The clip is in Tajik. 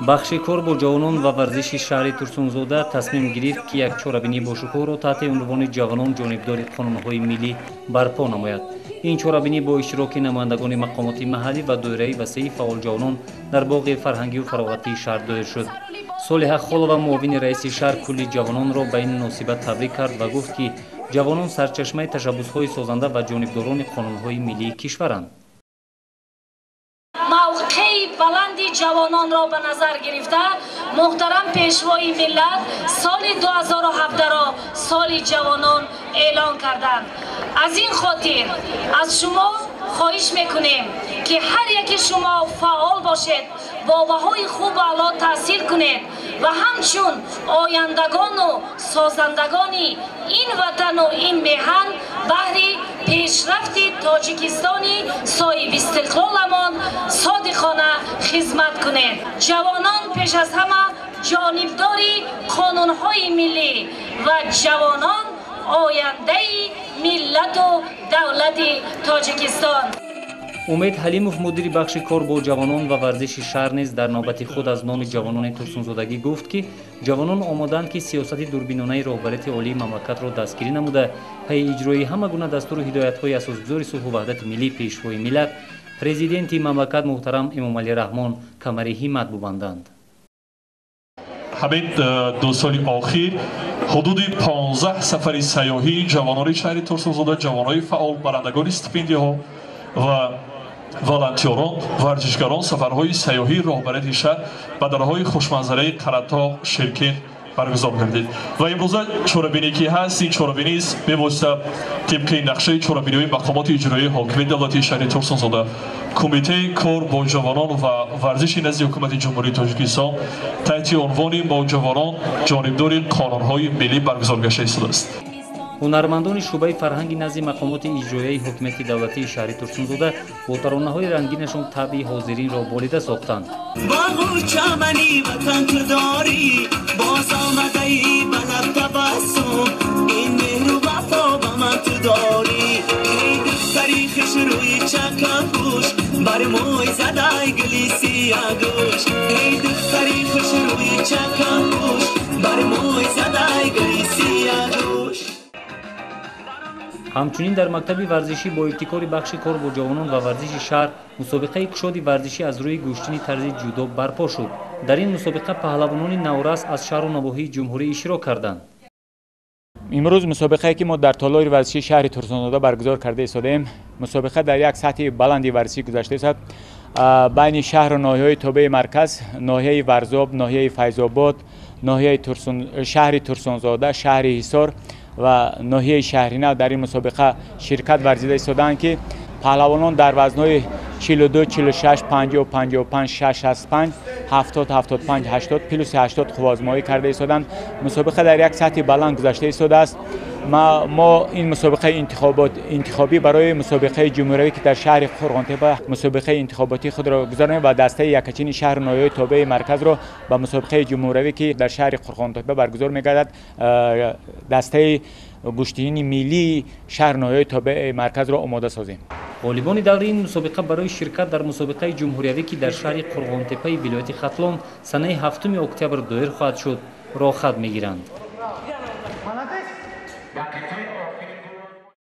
Бахши кор бо ҷавонон ва варзиши шаҳри Турсунзода тасмим гирифт, ки як чорабинии бошукӯҳро таҳти унвони «Ҷавонон ҷонибдори қонунҳои миллӣ» барпо намояд. Ин чорабинӣ бо иштироки намояндагони мақомоти маҳаллӣ ва доираи васеи фаъолҷавонон дар боғи фарҳангию фароғатии шаҳр доир шуд. Солиҳа Холова, муовини раиси шаҳр, кулли ҷавононро ба ин муносибат табрик кард ва гуфт, ки ҷавонон сарчашмаи ташаббусҳои созанда ва ҷонибдорони қонунҳои миллии кишваранд. Мавқеи баланди ҷавононро ба назар гирифта, муҳтарам Пешвои миллат соли 2017-ро соли ҷавонон эълон карданд. Аз ин хотир аз шумо хоҳиш мекунем, ки ҳар яки шумо фаъол бошед, бо баҳои хубу аъло таҳсил кунед ва ҳамчун ояндагону созандагони ин ватану ин меҳан баҳри пешрафти Тоҷикистони соҳибистиқлоламон содиқона хизмат кунед. Ҷавонон пеш аз ҳама ҷонибдори қонунҳои миллӣ ва ҷавонон ояндаи миллату давлати Тоҷикистон. Умед Ҳалимов, мудири бахши кор бо ҷавонон ва варзиши шаҳр, низ дар навбати худ аз номи ҷавонони турсунзодагӣ гуфт, ки ҷавонон омодаанд, ки сиёсати дурбинонаи роҳбарияти олии мамлакатро дастгирӣ намуда, пайи иҷрои ҳама гуна дастуру ҳидоятҳои асосгузори сулҳу ваҳдати миллӣ, Пешвои миллат, Президенти мамлакат муҳтарам Эмомалӣ Раҳмон камари ҳиммат бубанданд. Ҳамин 2 соли охир ҳудуди 15 сафари сайёҳии ҷавонони шаҳри Турсунзода, ҷавонони фаъол, барандагони стипендияҳо ва волонтёрон, варзишгарон сафарҳои сайёҳии роҳбарияти шаҳр ба дараҳои хушманзараи Қаратоғ, Ширкент баргузор гардид. Ва имрӯза чорабинӣ ки ҳаст, ин чорабинист бевосита тибқи нақшаи чорабиниҳои мақомоти иҷроии ҳокимияти давлатии шаҳри Турсунзода, Кумитаи кор бо ҷавонон ва варзиши назди Ҳукумати Ҷумҳурии Тоҷикистон таҳти унвони «Мо ҷавонон ҷонибдори қонунҳои миллӣ» баргузор гашта истодааст. Ҳунармандони шӯъбаи фарҳанги назди мақомоти иҷроияи ҳокимияти давлатии шаҳри Турсунзода бо таронаҳои рангинашон табъи ҳозиринро болида сохтанд. Боғу чамани ватан ту дорӣ, боз омадаӣ ба лаб табассум, ин меҳру вафо ба ман ту дорӣ. Эй духтари хушрӯи чаканпӯш, бар мӯй задай гули сиягӯш. Эй духтари хушрӯи чаканпӯш, бар мӯй задай гули сиягӯш. Ҳамчунин дар мактаби варзишӣ бо ибтикори бахши кор бо ҷавонон ва варзиши шаҳр мусобиқаи кушоди варзишӣ аз рӯи гӯштини тарзи ҷудо барпо шуд. Дар ин мусобиқа паҳлавонони наврас аз шаҳру навоҳии ҷумҳурӣ иштирок карданд. Имрӯз мусобиқае, ки мо дар толори варзишии шаҳри Турсунзода баргузор карда истодаем, мусобиқа дар як сатҳи баланди варзишӣ гузашта истод. Байни шаҳру ноҳияҳои тобеи марказ: ноҳияи Варзоб, ноҳияи Файзобод, ноҳияи шаҳри Турсунзода, шаҳри Ҳисор ва ноҳияи Шаҳринав дар ин мусобиқа ширкат варзида истодаанд, ки паҳлавонон дар вазнҳои 42, 46, 50, 55, 65, 70, 75, 80, плюси 80 қувваозмоӣ карда истоданд. Мусобиқа дар як сатҳи баланд гузашта истодааст. Мо ин мусобиқаи интихобӣ барои мусобиқаи ҷумҳуриявӣ, ки дар шаҳри Қурғонтепа мусобиқаи интихоботии худро гузаронем ва дастаи якачини шаҳру ноҳияҳои тобеи марказро ба мусобиқаи ҷумҳуриявӣ, ки дар шаҳри Қурғонтепа баргузор мегардад, дастаи гӯштиҳини миллии шаҳру ноҳияҳои тобеи марказро омода созем. Ғолибони даври ин мусобиқа барои ширкат дар мусобиқаи ҷумҳуриявӣ, ки дар шаҳри Қурғонтепаи вилояти Хатлон санаи 7 октябр доир хоҳад шуд, роҳхат мегиранд.